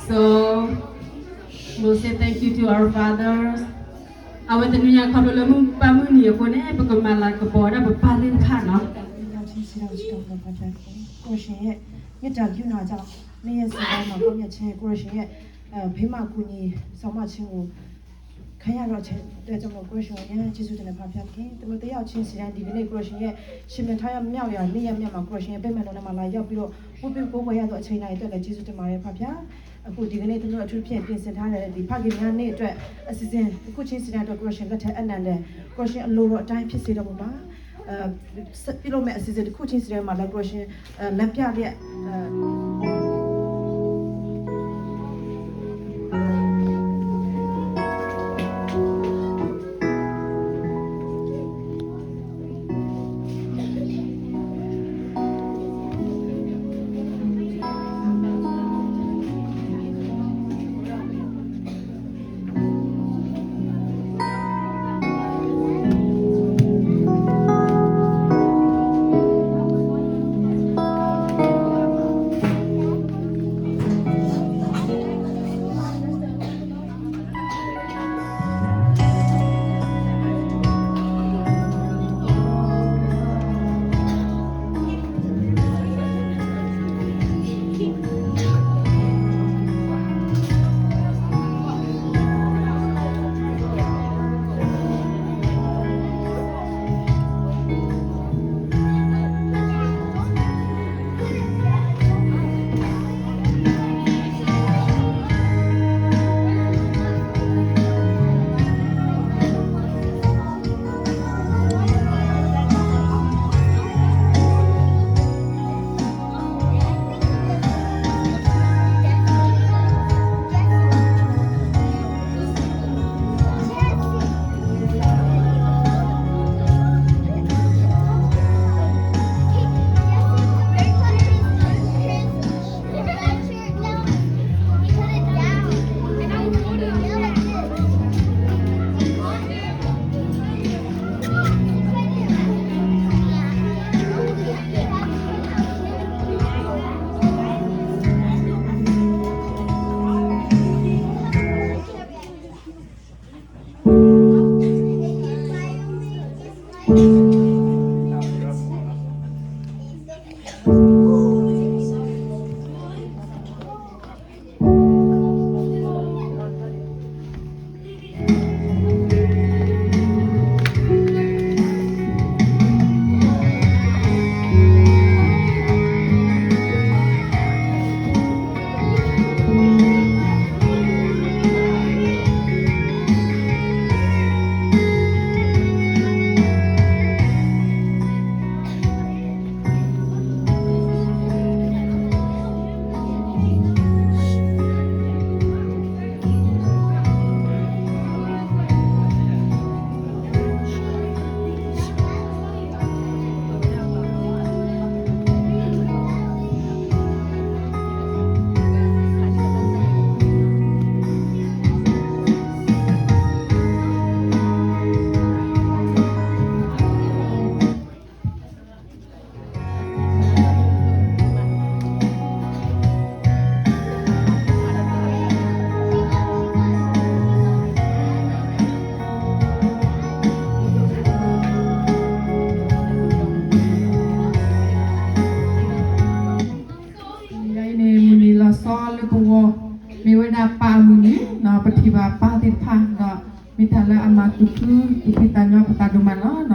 So, we'll say thank you to our fathers. အဝဲတနံၤညါခီဖျိလၢမုၢ်ပၢ်မုၢ်နံၤအဃိန့ၣ် ပကမၤလၤကပီၤဝဲဒၣ်ပပၢ်သ့ၣ်တဖၣ်နီၤ. ကိုယ်ရှင်ရဲ့မေတ္တာကရုဏာကြောင့် နှစ်ရက်ဆက်တိုက်မှာ ကိုယ့်မျက်ခြေ ကိုယ်ရှင်ရဲ့ အဲ ဖေးမအကူအညီ ဆောင်မခြင်းကို ခံရတော့တဲ့အတွက်ကြောင့်မို့ ကိုယ်ရှင်ကို အများကြီးကျေးဇူးတင်တယ် ဖခင်။ သမုတ်တယောက်ချင်းစီတိုင်း ဒီကနေ့ ကိုယ်ရှင်ရဲ့ ရှင်ပြန်ထမြောက်ရာ နေ့ရက်များမှာ ကိုယ်ရှင်ရဲ့ ဗိမာန်တော်ထဲမှာ လာရောက်ပြီးတော့ ဝတ်ပြုကိုးကွယ်ရသော အချိန်တိုင်းအတွက်လည်း ကျေးဇူးတင်ပါတယ် ဖခင်။ အခုဒီကနေ့ သမုတ်အထူးသဖြင့် ပြင်ဆင်ထားတဲ့ ဒီဖခင်များနေ့အတွက် အစီအစဉ်တစ်ခုချင်းစီတိုင်းအတွက် ကိုယ်ရှင် လက်ထဲအနံၣ်တယ် ကိုယ်ရှင်အလိုတော်အတိုင်း ဖြစ်စေတော်မူပါ။ အဲ ဆက်ပြုလုပ်မယ့် အစီအစဉ်တစ်ခုချင်းစီတိုင်းမှာလည်း ကိုယ်ရှင် အဲ လမ်းပြလျက် အဲ တနံၤညါအံၤန့ၣ် မုၢ်နံၤလီၤဆီလၢပဂီၢ် မ့ၢ်ဝဲဒၣ်ပၢ်အမုၢ်နံၤနီၤ, ပထံၣ်ဘၣ်ပၢ်သ့ၣ်တဖၣ်ဒီး မ့ၢ်တၢ်လၢအမၤသူၣ်ခု သူၣ်ဖှံသးညီပသးဒိၣ်မးလီၤနီၤ.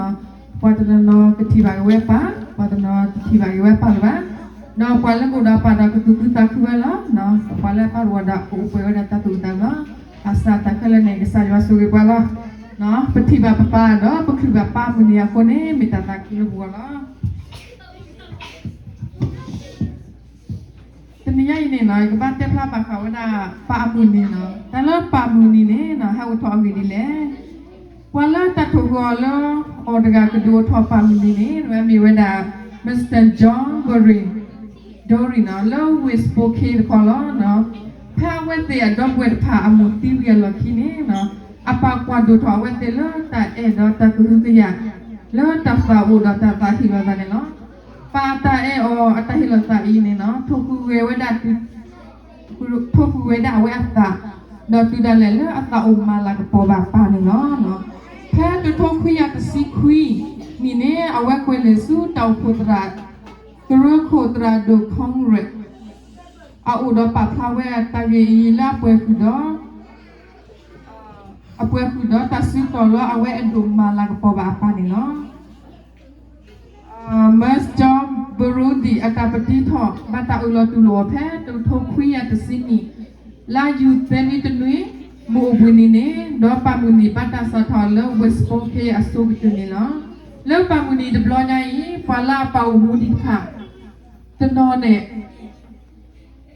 ပှၤတနီၤနီၤကထံၣ်ဘၣ်က့ၤဝဲပၢ်, ပှၤတနီၤတထံၣ်ဘၣ်က့ၤဝဲပၢ်လၢၤဘၣ်. ဒီးပှၤလၢကအိၣ်ဒီးပၢ်ဒီးကသူၣ်ခုသးခုဝဲလီၤနီၤ. ပှၤလၢပၢ်တအိၣ်ဒီးကအိၣ်ပှဲၤဝဲဒၣ်တၢ်သူၣ်အုးသးအုးလီၤ. ဘၣ်ဆၣ်တၢ်ခဲလၢာ်န့ၣ် ကစၢ်ယွၤဆိၣ်ဂ့ၤပှၤလီၤ. ပထံၣ်ဘၣ်ပပၢ်ဒီးပချုးဘၣ်ပၢ်မုၢ်နံၤအဃိန့ၣ် မ့ၢ်တၢ်သးခုလၢပဂီၢ်လီၤ. တနံၤညါအံၤန့ၣ်နီၤ ယကဘၣ်တဲဖျါဘၣ်ဃးဝဲဒၣ်ပၢ်အမုၢ်နံၤနီၤ. တၢ်လၢပၢ်မုၢ်နံၤန့ၣ်နီၤ ဟဲအိၣ်ထီၣ်အဂ့ၢ်ဒ်လဲၣ်. ပှၤလၢတၢ်ထိၣ်ဂီၤလၢအီၤတဂၤကဒုးအိၣ်ထီၣ်ပၢ်မုၢ်နံၤန့ၣ် မ့ၢ်ဝဲဒၣ် Mister John Dory Dory နီၤ လၢဝ့ၢ် Spokane တခီလီၤ. ဖဲအဝဲသ့ၣ်အဒီပုၢ်ဝဲၢ်တဖၣ်အမိၢ်သံဝံၤအလီၢ်ခံန့ၣ်နီၤ အပၢ်ကွၢ်ဒိၣ်ထီၣ်အဝဲသ့ၣ်လၢတၢ်အဲၣ်ဒီးတၢ်ကဟုကယာ် လၢတၢ်သးအိၣ်ဒီးတၢ်သးဟ့ၣ်လီၤသးန့ၣ်လီၤ. ပၢ်အတၢ်အဲၣ်အီၤအတၢ်ဟ့ၣ်လီၤသးအံၤန့ၣ်နီၤ ထိၣ်ဃုာ်ဂဲၤဝဲဒၣ်တုၤ ထိၣ်ဃုာ်ဝဲဒၣ်အဝဲအသး, ဒီးတုၤဒၣ်လဲာ်လၢအသးအိၣ်မၤလၤကပီၤဘၣ်ပၢ်န့ၣ်လီၤ. ဖဲတကထိခွံကယၤတဆံခွံနံၣ်န့ၣ် အဝဲကွဲးလံာ်ဆူတၢ်အိၣ်ဖှိၣ်သရၣ်, ကရၢခိၣ်သရၣ်ဒိၣ် Congress အအိၣ်ဒီးပာ်ဖျါဝဲတၢ်ဂ့ၢ်အံၤလၢအပှဲၤဃုာ်ဒီး အပှဲၤဃုာ်ဒီးတၢ်စုတီၤလၢအဝဲအဲၣ်ဒိးမၤလၤကပီၤဘၣ်အပၢ်န့ၣ်လီၤ. Mister John Barodi အတၢ်ပတံထီၣ်ဘၣ်တၢ်အၢၣ်လီၤတူၢ်လိာ်အီၤဖဲ တကထိခွံကယၤတဆံနံၣ် လါယူၤသၢနွံတနွံ မုၢ်အိၣ်ဘှံးနံၤန့ၣ် ဒီးပၢ်မုၢ်နံၤဘၣ်တၢ်စးထီၣ်လၢ West Spokane အဆိကတၢၢ်န့ၣ်လီၤ. လၢပၢ်မုၢ်နံၤတဘျီညါအံၤ ပှၤလၢအပာ်အိၣ်မူဒံးတဖၣ် တနီၤန့ၣ်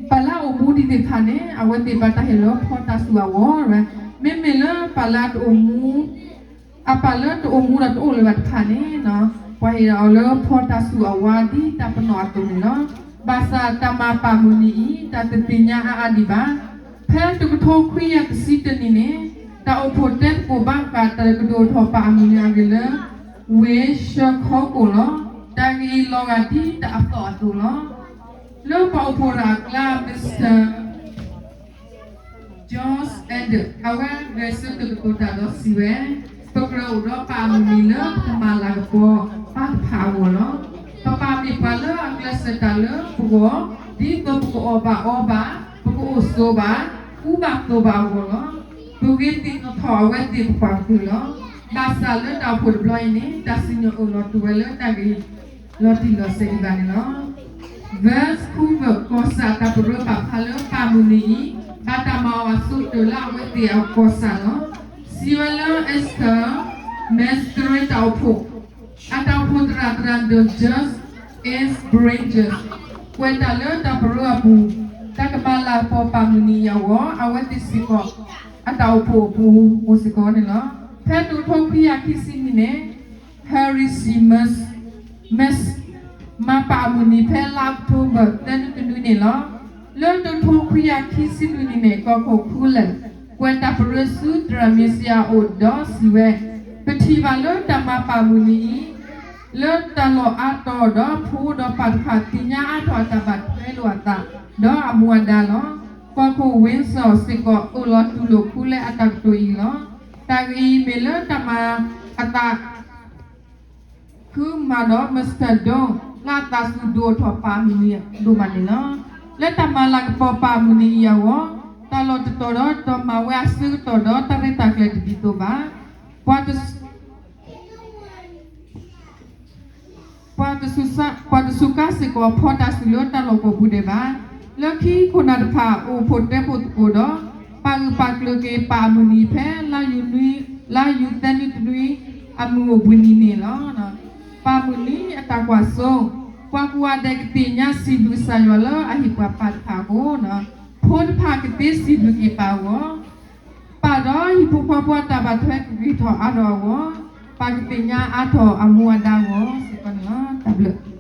ပှၤလၢအအိၣ်မူဒံးသ့ၣ်တဖၣ်န့ၣ် အဝဲသ့ၣ်ဘၣ်တၢ်ဟ့ၣ်လီၤဖီတၢ်ဆူၣ်အဂီၢ်, မ့မ့ၢ်လၢပှၤလၢအတအိၣ်မူ, အပၢ်လၢတအိၣ်မူဒီးတအိၣ်လၢၤဘၣ်တဖၣ်န့ၣ်, ပှၤဟ့ၣ်အီၤလၢဖီတၢ်ဆူၣ်အဝါဒ်တၢ်ပနီၣ်အသိးန့ၣ်လီၤ. ဘၣ်ဆၣ်တၢ်မၤပၢ်မုၢ်နံၤအံၤ တၢ်တသ့ၣ်ညါအါအါဒံးဘၣ်. ဖဲတကထိခွံကယၤတဆံတၢနံၣ်န့ၣ် တၢ်အိၣ်ဖှိၣ်တဲသကိးဘၣ်ဃးတၢ်ကဒုးအိၣ်ထီၣ်ပၢ်အမုၢ်နံၤအဂ့ၢ်လၢ ဝ့ၢ်ၡၢခီကိၣ်လီၤ. တၢ်ဂ့ၢ်အံၤလီၤဂာ်ဒ်တၢ်အသီၣ်အသိးလီၤ. လၢပှၤအိၣ်ဖှိၣ်တဂၤအကျါ Mister George Adams အဝဲဂဲၤဆၢထၢၣ်သကိးတၢ်ဒီးစံးဝဲ, ပကြၢးအိၣ်ဒီးပၢ်အမုၢ်နံၤလၢပကမၤလၤကပီၤပၢ်တဖၣ်အဂီၢ်လီၤ. ပပၢ်မ့ၢ်ပှၤလၢအကျဲးစၢးတၢ်လၢပဂီၢ်, ဒ်သိးပကအီၣ်ဘၣ်အီဘၣ်, ပကအိၣ်ဆိးဘၣ်, ကူဘၣ်သိးဘၣ်အဂီၢ်လီၤ. ပဂ့ၤသ့ၣ်နီၣ်ထီၣ်အဝဲသ့ၣ်သပှၢ်ကတၢၢ်လီၤ. ဘၣ်ဆၣ်လၢတၢ်အိၣ်ဖှိၣ်တဘျီအံၤန့ၣ် တၢ်စံၣ်ညီၣ်အၢၣ်လီၤတူၢ်ဝဲလၢတၢ်ဂ့ၢ်လီၤတံၢ်လီၤဆဲးဒံးဘၣ်န့ၣ်လီၤ. Vancouver ကီၢ်ဆၣ်အတၢ်ပရၢပာ်ဖျါလၢပၢ်မုၢ်နံၤအံၤ ဘၣ်တၢ်မၤအီၤအဆိကတၢၢ်လၢအဝဲသ့ၣ်အကီၢ်ဆၣ်လီၤ. စံးဝဲလၢ Esther Mestre တၢ်အိၣ်ဖှိၣ် အတၢ်အိၣ်ဖှိၣ်သရၣ်သရၣ်ဒိၣ် George S. Bridges ကွဲးတၢ်လၢတၢ်ပရၢအပူၤ တၢ်ကမၤလၤကပီၤပၢ်မုၢ်နံၤအံၤအဂီၢ် အဝဲသ့ၣ်စ့ၢ်ကီး အတၢ်အိၣ်ဖှိၣ်အပူၤအိၣ်စ့ၢ်ကီးန့ၣ်လီၤ. ဖဲတကထိခွံကယၤခံဆံနံၣ်န့ၣ် Harry C. Mess, Mess မၤပၢ်အမုၢ်နံၤဖဲလါအီးကထိဘၢၣ်သၢနွံတနွံန့ၣ်လီၤ. လၢတကထိခွံကယၤခံဆံလွံၢ်နံၣ်န့ၣ် ကီၢ်ခိၣ် Coolidge ကွဲးတၢ်ပရၢဆူသရၣ်မ့ၤစယၤအအိၣ်ဒီးစံးဝဲ, ပထံၣ်ဘၣ်လၢတၢ်မၤပၢ်မုၢ်နံၤအံၤ လၢတၢ်လီၢ်အါတီၤဒီးဖိဒီးပၢ်တဖၣ်သ့ၣ်ညါအါထီၣ်အတၢ်ဘၣ်ထွဲလိာ်အသး ဒီးအမူအဒါလီၤ. ကီၢ်ခိၣ် Windsor စ့ၢ်ကီးအၢၣ်လီၤတူၢ်လိာ် Coolidge အတၢ်ကတိၤအံၤလီၤ. တၢ်ဂ့ၢ်အံၤမ့ၢ်လၢတၢ်မၤအသး ဃုမၤဒီး Mister Doane လၢအသးစူၤဒုးအိၣ်ထီၣ်ပၢ်မုၢ်နံၤဒိၣ်မးန့ၣ်လီၤ. လၢတၢ်မၤလၤကပီၤပၢ်မုၢ်နံၤအံၤအဂီၢ် တၢ်လီၢ်တတီၤဒီး တမၤဝဲအဆၢကတီၢ်ဒီးတၢ်ရဲၣ်တၢ်ကျဲၤတဒ်သိးဘၣ်. ပှၤတစူးကါစ့ၢ်ကီးဖီတၢ်ဆူၣ်လၢတၢ်လီၢ်ကီၢ်ပူၤဒဲးဘၣ်. လၢခံခိၣ်နၢ်တဖၣ်အိၣ်ဖှိၣ်တဲဖှိၣ်သကိးဒီး ပာ်ဂၢၢ်ပာ်ကျၢၤက့ၤပၢ်အမုၢ်နံၤဖဲ လါယူၤသၢနွံတနွံ အမုၢ်အိၣ်ဘှံးနံၤန့ၣ်လီၤ. ပၢ်မုၢ်နံၤအတၢ်ကွၢ်စိ, ပှၤကိးဂၤဒဲးကသ့ၣ်ညါစံးဘျုးကစၢ်ယွၤလၢအဟ့ၣ်ပှၤပၢ်တဖၣ်အဃိ, ဖိတဖၣ်ကသ့စံးဘျုးက့ၤပၢ်အဂီၢ်, ပၢ်ဒီးဟံၣ်ဖိဃီဖိအတၢ်ဘၣ်ထွဲကဂ့ၤထီၣ်အါထီၣ်အဂီၢ်, ပၢ်ကသ့ၣ်ညါအါထီၣ်အမူအဒါအဂီၢ်စ့ၢ်ကီးန့ၣ်လီၤ. တၢ်ဘျုး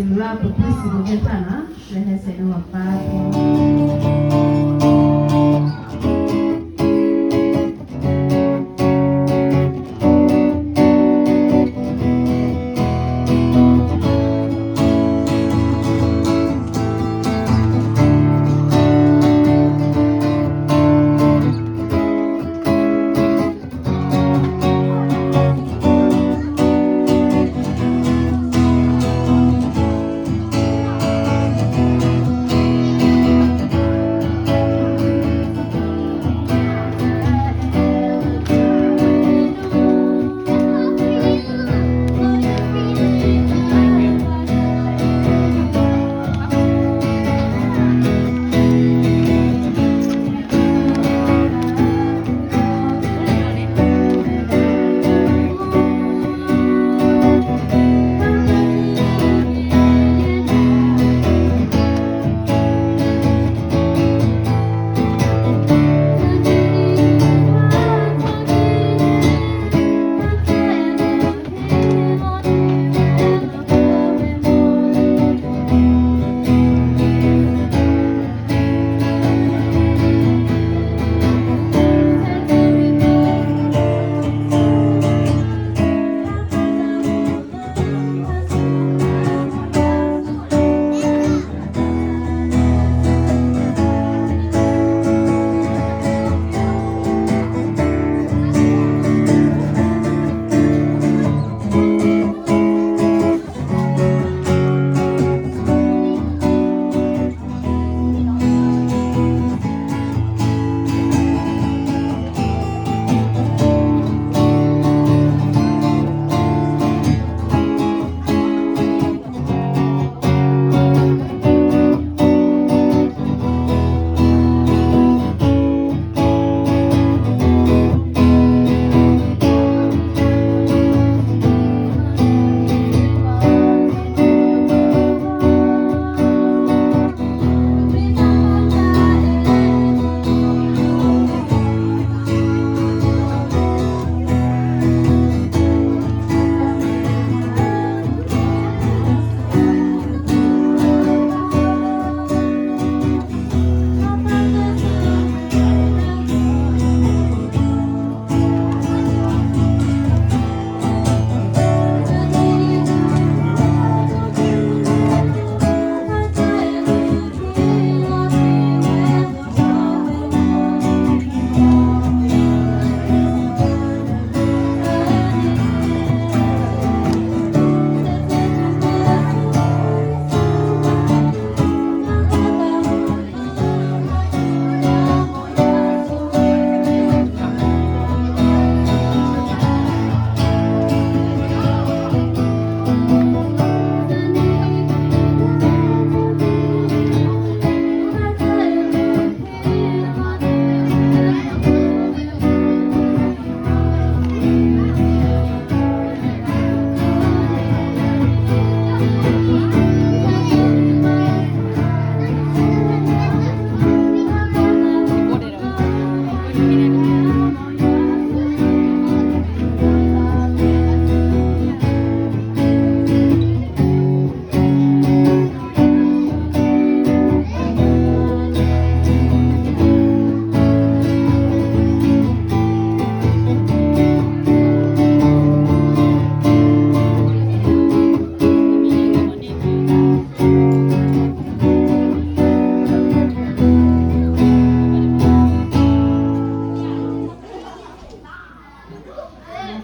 စံးဘျုးပဖုစံးဘျုးသ့ၣ်တဖၣ်နီၤ လၢဟဲဆဲးန့ၢ်ပှၤ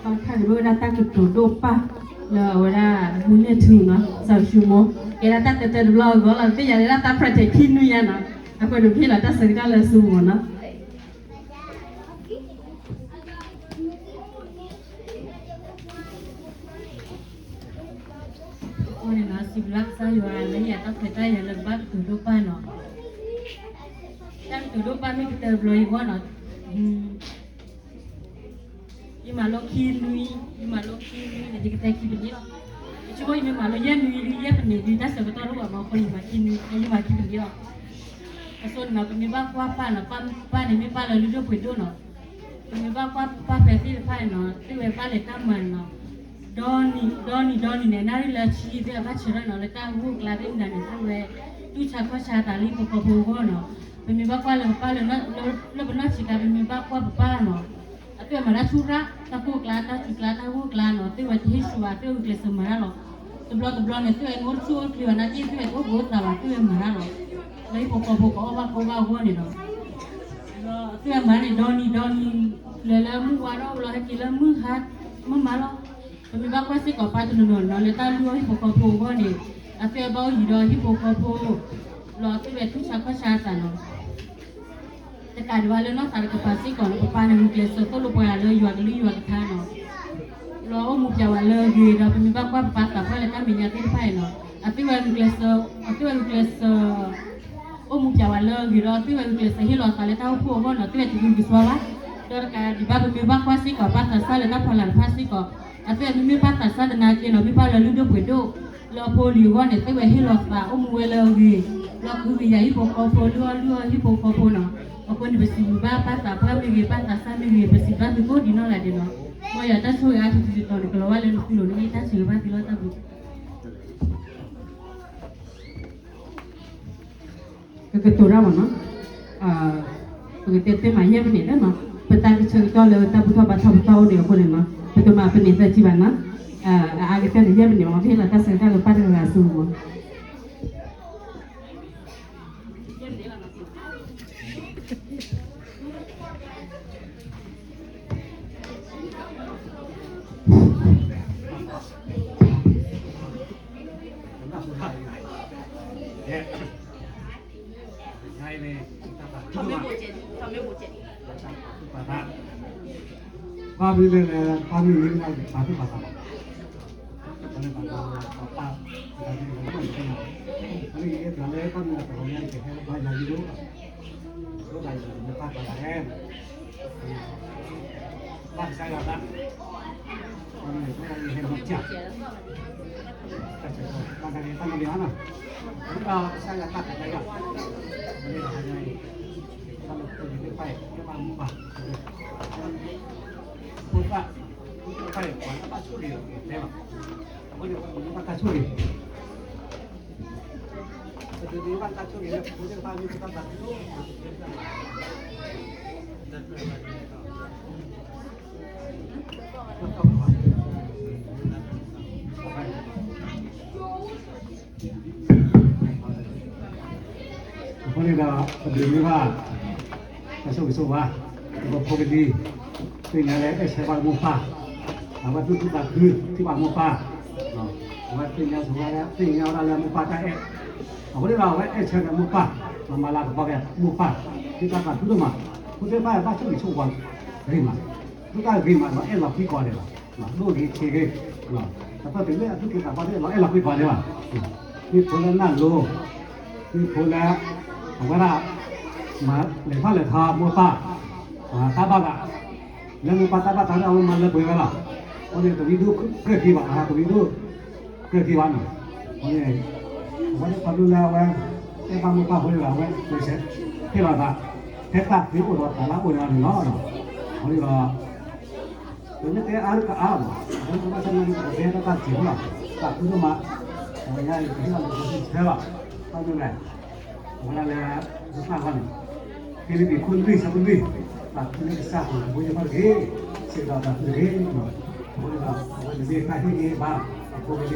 ပၢ် ခါန့ၣ်မ့ၢ်ဝဲဒၣ်တၢ်ကတိၤဒိၣ်ပၢ် လၢအဝဲဒၣ် မုၢ်န့ၢ်ထူနီၤ စီၤၡူမိၢ် ကဲဒၣ်တၢ်တဲတၢတဘျီအဂီၢ်လီၤ သ့ၣ်ညါလၢဒၣ်တၢ် project ခံနွံညါနီၤ အဃိန့ၣ်ဖဲလီၤတၢ်ဆၢကတီၢ်လၢအစိကမီၤနီၤ အဃိန့ၣ်နီၤ စံးဘျုးကစၢ်ယွၤလၢယတၢ်ခွဲးတၢ်ယာ်လၢကဘၣ်ကတိၤဒိၣ်ပၢ်နီၤ တၢ်ကတိၤဒိၣ်ပၢ်မ့ၢ်ကတၢၢ်တဘျီအံၤအဂီၢ်နီၤ ယမၤလိခံနွံ ယမၤလိခံနွံန့ၣ် ယကတဲခံပနံးလီၤ. ယဆိကမိၣ်ယမ့ၢ်မၤလိယဲၢ်နွံဒု ယဲၢ်ပနံးဒု တၢ်ဆၢကတီၢ်တအိၣ်ဘၣ်မး အဃိန့ၣ် ယမၤခံနွံ ယမၤခံပနံးလီၤ. အဃိန့ၣ်နီၤ ပမ့ၢ်ဘၣ်ကွၢ်ပၢ်နီၤ ပၢ်န့ၣ်မ့ၢ်ပၢ်လၢလုၢ်ဒိၣ်ပှ့ၤဒိၣ်နီၤ ပမ့ၢ်ဘၣ်ကွၢ်ပၢ်ဖဲသ့ၣ်တဖၣ်န့ၣ်နီၤ သ့ၣ်ဝဲဘၣ်လဲၤတၢ်မၤန့ၣ်နီၤ ဒီနံၤ ဒီနံၤဒီနံၤန့ၣ် နၣ်ရံၣ်လၢဆံသ့ၣ်အဘၣ်ဆၢထၢၣ်နီၤ လၢတၢ်ဂိၢ်ကျါသ့ၣ်မနုၤန့ၣ် သ့ၣ်ဝဲ တူၢ်ဆါခီၣ်ဆါသးလၢဟံၣ်ဖိဃီဖိအဂီၢ်နီၤ. ပမ့ၢ်ဘၣ်ကွၢ်လၢပပၢ်လၢ လၢပနီၢ်ဆံးခါ ပမ့ၢ်ဘၣ်ကွၢ်ပပၢ်နီၤ အသ့ၣ်ဝဲမၤတၢ်ဆူၣ်ရၣ် တၢ်ကိၢ်ကျါ တၢ်စူၤကျါ တၢ်ဂိၢ်ကျါနီၤ သ့ၣ်ဝဲတဟ့ၣ်ဆူၣ်ဘၣ် သ့ၣ်ဝဲဂုာ်ကျဲးစၢးမၤတၢ်လီၤ. တဘျီတဘျီန့ၣ် သ့ၣ်ဝဲန့ၣ်အိၣ်တဆူၣ်အိၣ်ချ့ဘၣ်နာ်က့ သ့ၣ်ဝဲတအိၣ်ဘၣ်အိၣ်သးဘၣ် သ့ၣ်ဝဲမၤတၢ်လီၤ. လၢဟံၣ်ဖိဃီဖိကအီၣ်ဘၣ်ကအိၣ်ဘၣ်အဂီၢ်န့ၣ်နီၤ ဒီးသ့ၣ်ဝဲမၤန့ၣ် ဒီနံၤဒီနံၤ လၢာ်လၢမုၢ်ဝါထီၣ်လီၤ ဟဲက့ၤလၢမုၢ်ဟါ မုၢ်မၤလီၤ. ပမ့ၢ်ဘၣ်ကွၢ်စ့ၢ်ကီးပၢ်တနီၤနီၤနီၤ လၢတၢ်လုၢ်အီၣ်ဟံၣ်ဖိဃီဖိအဂီၢ်န့ၣ် အသ့ၣ်ဝဲဘၣ်အိၣ်ယံၤဒီးဟံၣ်ဖိဃီဖိ လီၤသ့ၣ်ဝဲတူၢ်ဆါခီၣ်ဆါအသးနီၤ တကးဒံးဘၣ်လၢနီၢ်သးတကပၤစ့ၢ်ကီးနီၤ ပပၢ်န့ၣ်ဂုာ်ကျဲးစၢးသိၣ်လိပှၤလၢယွၤကလုၢ်ယွၤကထါနီၤ လီၤအိၣ်မူပၠးဝဲလၢအဂ့ၤဒီး ပမ့ၢ်ဘၣ်ကွၢ်ပပၢ်သးပှၢ်လၢတၢ်မဲာ်ညါသ့ၣ်တဖၣ်အံၤနီၤ အသ့ၣ်ဝဲဂုာ်ကျဲးစၢး အသ့ၣ်ဝဲဂုာ်ကျဲးစၢး အိၣ်မူပၠးဝဲလၢအဂ့ၤဒီး အသ့ၣ်ဝဲဂုာ်ကျဲးစၢးဟ့ၣ်လီၤသးလၢတၢ်အိၣ်ဖှိၣ်အဂီၢ်နီၤ သ့ၣ်ဝဲတဂုာ်ကစွါဘၣ် ဒီးတကးဒံးဘၣ် ပမ့ၢ်ဘၣ်ကွၢ်စ့ၢ်ကီးပၢ်သးစၢ်လၢတၢ်ဖီလာ်တဖၣ်စ့ၢ်ကီး အသ့ၣ်ဝဲမ့မ့ၢ်ပၢ်သးစၢ်သနာ်က့နီၤ မ့ၢ်ပၢ်လၢလုၢ်ဒိၣ်ပှ့ၤဒိၣ် လၢအဖိအလံၤအဂီၢ်န့ၣ် သ့ၣ်ဝဲဟ့ၣ်လီၤသးအိၣ်မူဝဲလၢအဂ့ၤ လၢကဟုကယာ်ဟံၣ်ဖိဃီဖိ လုၢ်အီၣ်လုၢ်အီဟံၣ်ဖိဃီဖိနီၤ အဃိန့ၣ် ပစံးဘျုးဘၣ်ပၢ်သးပှၢ်မ့ၢ်ဂ့ၤ ပၢ်သးစၢ်မ့ၢ်ဂ့ၤ ပစံးဘျုးသုကိးဒံးနီၢ်ဂၤဒဲးနီၤ မ်ယွၤတၢ်ဆိၣ်ဂ့ၤအါထီၣ်တတီၤန့ၣ် ကလီၤဝဲလၢနသုလိၤန့ၣ် တၢ်ဆၢဂ့ၤဘၣ်သုလီၤတၢ်ဘျုး ကကတိၤတၢ်မးနီၤ, ပကတဲတဲမးယဲၢ်မံးနံးလၢနီၤ, ပတၢ်ကဆၢကတီၢ်လၢတၢ်ဘူၣ်ထီၣ်ဘါထီၣ်ပတီၢ်အိၣ်န့ၣ်အဃိန့ၣ်နီၤ, ပတမၤပန့ၢ်သၢဆံဘၣ်နီၤ, အအါကတၢၢ်န့ၣ် ယဲၢ်မံးနံးမး ပဟ့ၣ်လီၤတၢ်ဆၢကတီၢ်လၢပၢ်တဂၤဂၤအစုမး ဘၣ်မနုၤလဲၣ် ဘၣ်မနုၤလဲၣ် ပာ်သူၣ်ပာ်သး ပာ်သူၣ်ပာ်သး ပာ်သူၣ်ပာ်သး ပာ်သူၣ်ပာ်သး ပာ်သူၣ်ပာ်သး ပာ်သူၣ်ပာ်သး ပာ်သူၣ်ပာ်သး ပာ်သူၣ်ပာ်သး ဘၣ်ကစၢ်ယွၤသး ဘၣ်ကစၢ်ယွၤသး ဘၣ်ကစၢ်ယွၤသး ဘၣ်ကစၢ်ယွၤသး ဘၣ်ကစၢ်ယွၤသး ဘၣ်ကစၢ်ယွၤသး ဖိသၣ် ဖိသၣ် ဖိသၣ် ဘၣ်ဆိၣ်ဂ့ၤ အဃိန့ၣ် ပကဘၣ်တၢ်ဆိၣ်ဂ့ၤ ပကဘၣ်တၢ်ဆိၣ်ဂ့ၤလၢ ဖိသၣ် ဖိသၣ် ဖိသၣ် အဃိန့ၣ်ဒီး ပဒိးန့ၢ်ဘၣ် တၢ်ဆိၣ်ဂ့ၤဆိၣ်ဝါ ဒီးဖိကလံၤ သ့ၣ်ညါလၢအဲၣ်ဆၢဘၣ်မိၢ်ပၢ် အဝဲသူၣ်ခုသးခု ထံၣ်ဘၣ်မိၢ်ပၢ် အဝဲသ့ၣ်ညါဆိဝဲ သ့ၣ်ညါဝဲဒၣ်လၢမိၢ်ပၢ်တၢ်အဲၣ် အဃိန့ၣ်ဒီး အဝဲအဲၣ်ဆၢဒီးမိၢ်ပၢ် မၤလၤကပီၤက့ၤမိၢ်ပၢ် ဒ်တၢ်သးခုဒိၣ်မး ဖိသၣ်ဘၣ်ဘၣ်ဆိၣ်ဂ့ၤဆိၣ်ဝါ ဂ့ၤမး ဒ်တၢ်ဂ့ၤမးဒီးအဲၣ်လီၤကွံကိးဂၤဒဲးဘၣ် ဒိၣ်ဂ့ၤဆံးဂ့ၤ အသီတလၢအသူၣ်က့သးပှၢ်န့ၣ် လီၤအဲၣ်လီၤကွံကိးဂၤဒဲးဘၣ် မ့ၢ်ဖိလၢနၢ်လိၤ မ့ၢ်ဖိလၢ အဝဲဒၣ် မၤလဲၤထီၣ်လဲၤထီမိၢ်ပၢ် တၢ်ဘၣ်သး လၢမိၢ်ပၢ်တၢ်ဘၣ်သးလၢအဝဲမၤလၢပှဲၤဝဲလီၤ. အဃိန့ၣ် တဝံဒိၣ်ကြၢးက့ၤဘၣ် တဝံဒိၣ်ကြၢးက့ၤဘၣ်နီၤ. အဃိန့ၣ် အဝဲန့ၣ်ခီဖျိလၢအဝဲ အဲၣ်ဘၣ်မိၢ်ပၢ်အဃိန့ၣ်ဒီး အဝဲကျဲးစၢးဟ့ၣ်လီၤသး ဖဲတၢ်သ့အိၣ်ဒီးတၢ်လၢအိၣ်န့ၣ်လီၤ. အဃိန့ၣ်ဒီး ပမ့ၢ်တဲအါတကအါဘၣ် အဃိန့ၣ် ဘၣ်ဆၣ်သနာ်က့ ပကတဲတၢ်တၢ်စံးဖိလီၤ. တၢ်သးခုဒိၣ်မး အဝဲညါအံၤ ပဟ့ၣ်လီၤလၢပစံးဆၢလီၤ. ဘၣ်မနုၤလဲၣ် အဝဲဒၣ်လၢ ပသၣ်ခီန့ၣ် ဖံလံးပံၤ ခိၣ်လွံၢ် ဆၢဖိလွံၢ် သးခုလၢကစၢ်ပူၤ တဘိယူၢ်ဃီတက့ၢ်. စံးကဒီးသးခုတက့ၢ်. အဃိန့ၣ်ဒီး အဝဲန့ၣ်မ့ၢ်တၢ်ဟ့ၣ်ဂံၢ်ဟ့ၣ်ဘါ အဖိအလံၤ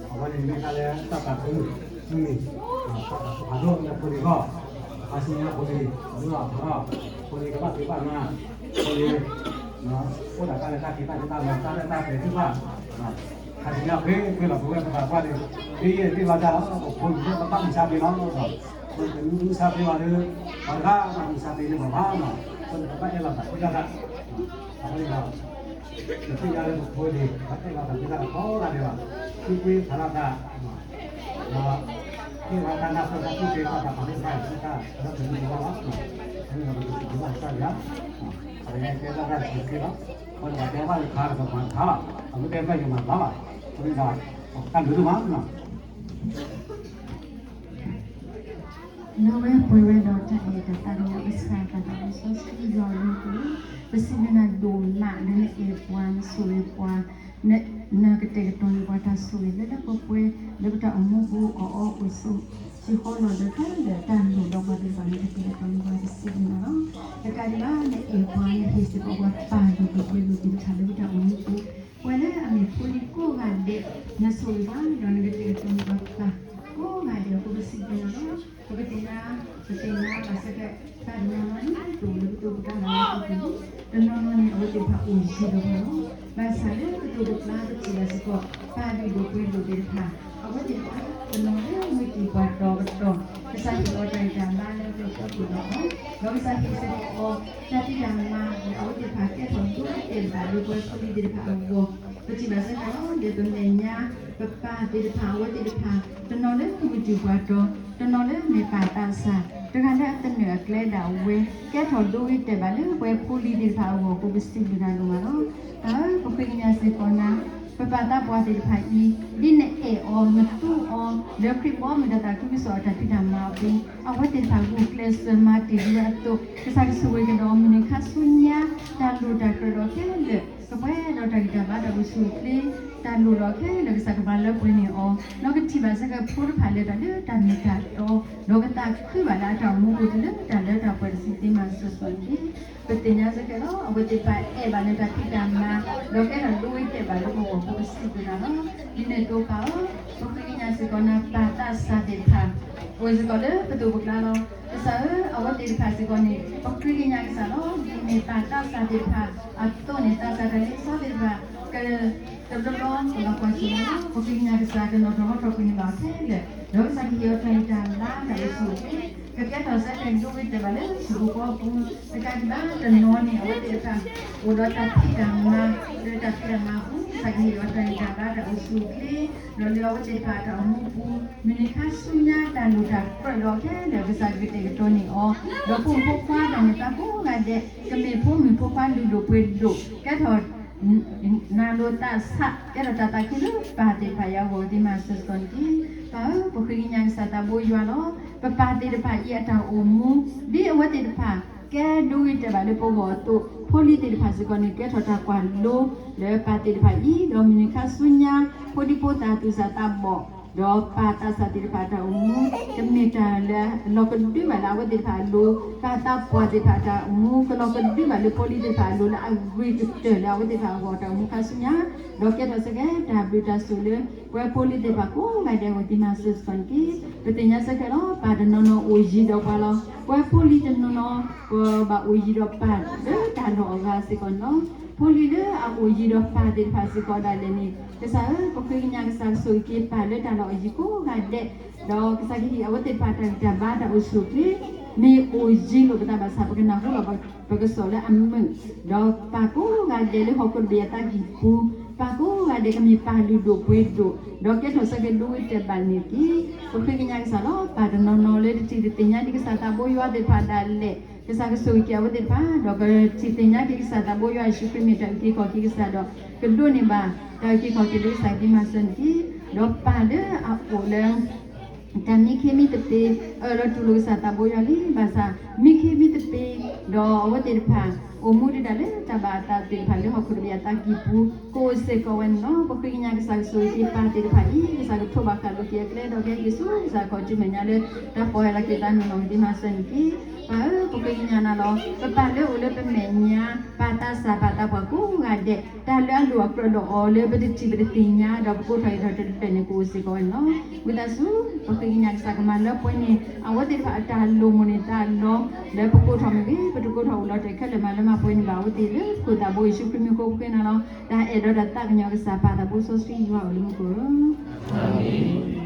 အဝဲန့ၣ်မ့ၢ်တၢ်လၢတၢ်သးခု မုၢ်နံၤ တၢ်သးခုဖးဒိၣ်လၢဖိလံၤအဂီၢ် ခါဆူညါဖိလံၤ ဒိၣ်ထီၣ်ထီထီၣ် ဖိလံၤကဘၣ်ဖံးဘၣ်မၤ ဖိလံၤ အိၣ်ဒီးတၢ်လၢတၢ်ဖံးတၢ်မၤ တၢ်လၢတၢ်ပှဲၤသ့ၣ်တဖၣ် ခါဆူညါဖဲ ဖဲလီၤပဝဲပသးပှၢ်န့ၣ် ဒ်ယဲၢ်သ့ၣ်လီၤတၢ်လီၤ ပဖိလံၤလၢပဘၣ်မုၢ်ဆါဖဲလီၤ ပကမုၢ်ဆါဖဲဘၣ်ဒီး ပှၤတဂၤမုၢ်ဆါဖဲန့ၣ်ဘၣ်ဘၣ်နီၤ ပကဘၣ်အဲၣ်လီၤသးဖိသၣ်သၣ် အဃိန့ၣ်ဒီး ပသ့ၣ်ညါလၢပဖိန့ၣ် ပအဲၣ်လီၤသးဖိသၣ်သၣ်ကိးဂၤဒဲးဘၣ် သုကွၢ်ဖးလီၤသး ဒီး ဟ့ၣ်ဝဲတၢ်နၢ်ပၢၢ်တၢ်ကူၣ်သ့တၢ်သးပှၢ်သ့ၣ်တဖၣ် လၢတၢ်လၢပမုၢ်လီၤ အဃိန့ၣ်ဒီးပကစံးဘျုးဘၣ်ကစၢ်ယွၤ ပကတဲဘၣ်တၢ်စံးဆၢလီၤ အဃိန့ၣ်ဒီးတဲဘၣ်တခါ ကမၤတခါလီၤ အဃိတဲဘၣ်ယမၤဘၣ်လီၤ အဃိန့ၣ်ဒီး တၢ်ဘျုးဒိၣ်မး လၢဝဲပှဲၤဝဲဒီးတၢ်အဲၣ်တၢ်သးဒီးကစၢ်သးဒီးလံာ်စီဆှံယွၤအဘျုးအဖှိၣ်, ပစံးဘျုးနၤဒိၣ်မးလၢနအဲၣ်ပှၤ နဆိၣ်ဂ့ၤပှၤ, နကတဲာ်ကတီၤန့ၢ်ပှၤတၢ်ဆိၣ်ဂ့ၤလၢလၢပှဲၤပှဲၤ လၢပတၢ်အိၣ်မူပူၤအီၣ်အီအိၣ်ဆိး ဟံၣ်ဃီလီၢ်လၢ တၢ်လိၣ်ဒီးပှၤသ့ၣ်တဖၣ်န့ၣ် ကတဲာ်ကတီၤန့ၢ်ပှၤ ပစံးဘျုးနၤလီၤ. တကးဒံးဘၣ် နအဲၣ်ပှၤ နဟ့ၣ်စ့ၢ်ကီးပှၤ ပၢ်လုၢ်ဒိၣ်ပှ့ၤဒိၣ်သ့ၣ်တဖၣ်လၢပတၢ်အိၣ်မူပူၤ ပှၤလၢအမ့ၢ်ဖိလံၤကိးဂၤဒဲး နဆိၣ်ဂ့ၤပှၤ ဒီးနကတဲာ်ကတီၤန့ၢ်ပှၤကိးဂၤဒဲးအဃိ ပစံးဘျုးနၤလီၤ. ပကသ့ၣ်ညါ ပသ့ၣ်ညါဘၣ်ဆၣ်က ပၢ်တနီၤနီၤန့ၣ် တအိၣ်လၢပသိးပကျါလၢၤဘၣ်အဃိ တနီၤနီၤန့ၣ် အဝဲသ့ၣ်တဖၣ်အိၣ်ယံၤဒီးပှၤလီၤ. ဘၣ်ဆၣ်လၢပသိးပကျါ ပထံၣ်ဘၣ်စ့ၢ်ကီး ပၢ်လုၢ်ဒိၣ်ပှ့ၤဒိၣ်သ့ၣ်တဖၣ် အဝဲသ့ၣ်တဖၣ် တနီၤလၢမုၢ်တံၢ်ပှၤတီၤပတီၢ် ကစၢ်ဟ့ၣ်အီၤတၢ်ဂံၢ်တၢ်ဘါလၢပကအိၣ်ဒီးအီၤ ဒီးကစၢ်ဟ့ၣ်စ့ၢ်ကီးအီၤ တၢ်ဖံးတၢ်မၤ လၢအဝဲသ့ၣ်တဖၣ်ကဲထီၣ်ဒိဂ့ၤတဲာ်ဘၣ်လၢပှၤဖိလံၤသ့ၣ်တဖၣ်အဂီၢ် ပထံၣ်ဘၣ်ဆၢကတီၢ် ဒီးပမဲာ်ညါ ပပၢ်သ့ၣ်တဖၣ် အဝဲသ့ၣ်တဖၣ် တနီၤလၢမုၢ်တံၢ်ပှၤတီၤ တနီၤလၢမ့ၢ်ပၢ်သးစၢ် တဂၤလၢအသနၢၣ်အကျဲဒၣ်ဝဲ ကဲထီၣ်ဒိဂ့ၤတဲာ်ဘၣ်လၢပှၤဖိလံၤသ့ၣ်တဖၣ်အဂီၢ်အဃိ ပစံးဘျုးနၤဒိၣ်မးလီၤ. တၢ်ဧၢ ပဃ့ကညးစ့ၢ်ကီးနၤ ပပၢ်သးပှၢ်သ့ၣ်တဖၣ်အံၤ ဒ်နအဲၣ်အီၤ နသူအီၤ လၢခရံာ်ဘီမုၢ်ဒီးသးခုကစီၣ်အတၢ်ဖံးတၢ်မၤအပူၤ အဝဲသ့ၣ်တဖၣ်ဂုာ်ကျဲးစၢးမၤတ့ၢ်ဒံးဝဲအသိး ကစၢ်ကဆိၣ်ဂ့ၤကဒီးအီၤ မုၢ်နံၤခါဆူညါ တၢ်လိၣ်တၢ်ကြၢးဒီးခဲလၢာ် ကပှဲၤဒီးတၢ်ဂံၢ်တၢ်ဘါတၢ်အိၣ်ဆူၣ်အိၣ်ချ့ တၢ်လိၣ်ဒီးခဲလၢာ် ကစၢ်ကမၤလၢပှဲၤန့ၢ်အီၤ ဒီးကထံၣ်ဘၣ်စ့ၢ်ကီးဖိတဖၣ်လၢတၢ်လၢတၢ်မ့ၢ်တၢ်တီ ဒီးကသးခုဘၣ်လၢအတၢ်အိၣ်မူပူၤတုၤလၢတၢ်လၢတၢ်ပှဲၤတစုသ့မၤစၢၤစီန့ၣ်တက့ၢ်. ပသ့ၣ်ညါစ့ၢ်ကီးလီၤ အဝဲသ့ၣ်တဖၣ်အဲၣ်ဘၣ်လၢတၢ်ဖံးတၢ်မၤ ဒီးကဲထီၣ်ဒိဂ့ၤတဲာ်ဘၣ်လၢပဂီၢ်အဃိ ပစံးဘျုးနၤလီၤ. ဒ်န့ၣ်အသိးပၢ်ဧၢ ပဃ့ကညးစ့ၢ်ကီးနၤ ပၢ်သးစၢ်သ့ၣ်တဖၣ် အိၣ်စ့ၢ်ကီးလၢပသိးပကျါလီၤ. ကစၢ်ဧၢ အဝဲသ့ၣ်တဖၣ်စ့ၢ်ကီးန့ၣ် ပဃ့ကညးကစၢ်လီၤ. ဒ်မ့ၢ်ပၢ်သးစၢ်သ့ၣ်တဖၣ်အသိးန့ၣ် သးစၢ်တၢ်လ့ပစီသ့ၣ်တဖၣ် က တဘျီဘျီ ပဘၣ်ကွၢ်ဆၢၣ်မဲာ်လီၤ. ပဃ့ကညးကစၢ်ကနီၤထီၣ်ဟီထီၣ်ကွံာ်န့ၢ်ဘၣ်အီၤခဲလၢာ် ဒီးကစၢ်ကဟ့ၣ်အီၤတၢ်ဂံၢ်တၢ်ဘါတၢ်အိၣ်ဆူၣ်အိၣ်ချ့ ကကဲထီၣ်စ့ၢ်ကီးဒိဂ့ၤတဲာ်ဘၣ်လၢဟံၣ်ဖိဃီဖိအပူၤ တကးဒံးဘၣ်တနီၤန့ၣ် အဝဲသ့ၣ်တဖၣ် အိၣ်ဒီးတၢ်ဖံးတၢ်မၤ လၢတၢ်ဖံးတၢ်မၤအပူၤ ကစၢ်ကဟ့ၣ်အီၤတၢ်ဂံၢ်တၢ်ဘါတၢ်အိၣ်ဆူၣ်အိၣ်ချ့ ဒီးလၢအဝဲသ့ၣ်တဖၣ်အတၢ်အိၣ်မူပူၤ မုၢ်နံၤခါဆူညါတၢ်လိၣ်တၢ်ကြၢးဒီးခဲလၢာ် ကစၢ်ကကတဲာ်ကတီၤန့ၢ်အီၤ ဒီးဖိမုၣ်ဖိခွါတၢ်န့ၢ်သါကိးဂၤဒဲး ကမ့ၢ်ဖိမုၣ်ဖိခွါလုၢ်ဒိၣ်ပှ့ၤဒိၣ် ကဲထီၣ် နၤလိာ်သးဆး ကဲထီၣ်တၢ်သးခုလၢပၢ်သ့ၣ်တဖၣ်အံၤအဂီၢ် သ့မၤစၢၤစ့ၢ်ကီးန့ၣ်တက့ၢ်. ပၢ်ဧၢ ပဃ့ကညးကစၢ်သးဘိယွၤလီၤ. ပပၢ်သ့ၣ်တဖၣ်အံၤအတၢ်အိၣ်မူ ဒ်အဝဲသ့ၣ်တဖၣ် ကဲဒိဂ့ၤတဲာ်ဘၣ်လၢပဂီၢ်အသိး ဖိလံၤသ့ၣ်တဖၣ်စ့ၢ်ကီးန့ၣ် ကဲထီၣ်တၢ်ကွၢ်လိ လၢပၢ်သ့ၣ်တဖၣ်အံၤ ဒီးမုၢ်နံၤခါဆူညါ ဖိဒံဖိသၣ်သူၣ်စၢ်သးဘီၣ် ဒီးပၢ်သးစၢ်သ့ၣ်တဖၣ်အတၢ်အိၣ်မူ ကမ့ၢ်တၢ်လၢအလီၤကဒုဘၣ်လၢအဝဲသ့ၣ်တဖၣ်အလိၤ ပၢ်သးပှၢ်သ့ၣ်တဖၣ်အတၢ်အိၣ်မူ ကလီၤကဒုဘၣ်လၢဖိလံၤသ့ၣ်တဖၣ်အလိၤ လၢအဂ့ၤကတၢၢ်လၢအဝဲသ့ၣ်တဖၣ်အဂီၢ်တၢ်အိၣ်မူခါဆူညါ ဒီးကဲထီၣ်စ့ၢ်ကီးတၢ်ဘျုးတၢ်ဆိၣ်လၢ ပဝဲဖိလံၤသ့ၣ်တဖၣ်ကိးဂၤဒဲးအဂီၢ် သ့မၤစၢၤစ့ၢ်ကီးန့ၣ်တက့ၢ်. ပသ့ၣ်ညါစ့ၢ်ကီးလီၤ ပၢ်တနီၤနီၤအိၣ်ယံၤဒီးပှၤလီၤ. ပဝဲဖိလံၤတနီၤနီၤ ပဘၣ်အိၣ်ယံၤဒီးပၢ်လၢတၢ်လီၢ်အဂၤစ့ၢ်ကီးန့ၣ်လီၤ. ဖိလံၤလၢအအိၣ်ယံၤဒီးပၢ်သ့ၣ်တဖၣ်စ့ၢ်ကီးဒၣ်လဲာ်န့ၣ် ကစၢ်ဧၢ ပဃ့ကညးကစၢ်ကဆိၣ်ဂ့ၤက့ၤပၢ်လၢတၢ်လီၢ်အယံၤကိးဂၤဒဲး ဒီးကစၢ်ကဟ့ၣ်အဝဲသ့ၣ်တဖၣ်တၢ်ဂံၢ်တၢ်ဘါတၢ်အိၣ်ဆူၣ်အိၣ်ချ့ မ့ၢ်အိၣ်ယံၤလိာ်ပသးဘၣ်ဆၣ် ပကနၢ်ဟူလီၤပကစီၣ်လၢအမုာ် ဒီးပၢ်ကိးဂၤဒဲးလၢဟီၣ်ခိၣ်တဘ့ၣ်အသးကံၢ်ပူၤ ပၢ်ကိးဂၤဒဲးကမ့ၢ်ပၢ်လုၢ်ဒိၣ်ပှ့ၤဒိၣ် ဒီးကဲထီၣ်စ့ၢ်ကီးဒိဂ့ၤတဲာ်ဘၣ်န့ၣ်တက့ၢ်. ပဃ့ကညးကစၢ်လီၤ. ပၢ်တနီၤနီၤလၢတထံၣ်တသ့ၣ်ညါဒံးကစၢ်သးဘိယွၤသ့ၣ်တဖၣ်ဒၣ်လဲာ် ကစၢ်ကဆိၣ်ဂ့ၤက့ၤအဝဲသ့ၣ်တဖၣ် ဒီးကထံၣ်သ့ၣ်ညါက့ၤကစၢ်သးဘိယွၤယ့ၣ်ၡူးခရံာ်မ့ၢ်တၢ်အုၣ်က့ၤခီၣ်က့ၤကစၢ်ဒီး ကဒိးန့ၢ်ဘၣ် တၢ်အုၣ်က့ၤခီၣ်က့ၤလၢကစၢ်သ့မၤစၢၤန့ၣ်တက့ၢ်. ဒီးပၢ်လၢအအိၣ်လၢ တၢ်မံခ့မံသပ့ၤ အၢၣ်လီၤတူၢ်လိာ်ကစၢ်သးဘိယွၤလံ ဘၣ်ဆၣ် မံခ့မံသပ့ၤ ဒီးအဝဲသ့ၣ်တဖၣ် အိၣ်မူဒံးဒၣ်လၢတၢ်ဘၣ်အသးသ့ၣ်တဖၣ်လၢဟီၣ်ခိၣ်တဘ့ၣ်အသးကံၢ်ပူၤ ကအိၣ်စ့ၢ်ကီးဝဲန့ၣ်လီၤ. ပဃ့ကညးကစၢ်ကဆိၣ်ဂ့ၤက့ၤပၢ်သ့ၣ်တဖၣ်အံၤ ကစၢ်ကထိးဘၣ်ဃးလိာ်က့ၤအကျဲဒီး ကဟဲက့ၤဆူကစၢ်ခီၣ်ထံးမဲာ်ညါလၢ တၢ်ဖီၣ်ဟဲလီၤက့ၤသးနီၢ်နီၢ်ကသ့မၤစၢၤန့ၣ်တက့ၢ်. ပၢ်ဧၢ ပဃ့ကညးနၤလီၤ. ပပၢ်လၢအိၣ်လၢပမဲာ်ညါ ပၢ်သးစၢ်ပၢ်သးပှၢ်ကိးဂၤဒဲး တၢ်လၢအလိၣ်အကြၢးဒီးအီၤလၢပတထံၣ်ပတသ့ၣ်ညါ ဒီးပကိးထီၣ်အံးထီၣ်တဖျၢၣ်န့ၣ် ကအိၣ်စ့ၢ်ကီးဝဲန့ၣ်လီၤ. ဝံသးစူၤ ပဃ့ကညးကစၢ်ကမၤလၢပှဲၤန့ၢ် အဝဲသ့ၣ်တဖၣ်အတၢ်လိၣ်မိၣ်န့ၢ်သးလီၤ လၢပကိးထီၣ်မ့ၢ်ဂ့ၤ ပတကိးထီၣ်အိၣ်လီၤတဲာ်ခဲလၢာ်မးလၢမၤပှဲၤန့ၢ်ဘၣ်အဝဲသ့ၣ်လၢခိၣ်သးဘိယ့ၣ်ၡူးခရံာ်မံၤအဃိ ပဃ့နၤလီၤ. တၢ်အဲၣ်ဒီးတၢ်သးကညီၤကစၢ်ပၢ်သးဘိစီဆှံယွၤအိၣ်လၢမူခိၣ်ဧၢ. အၤမ့ၣ်.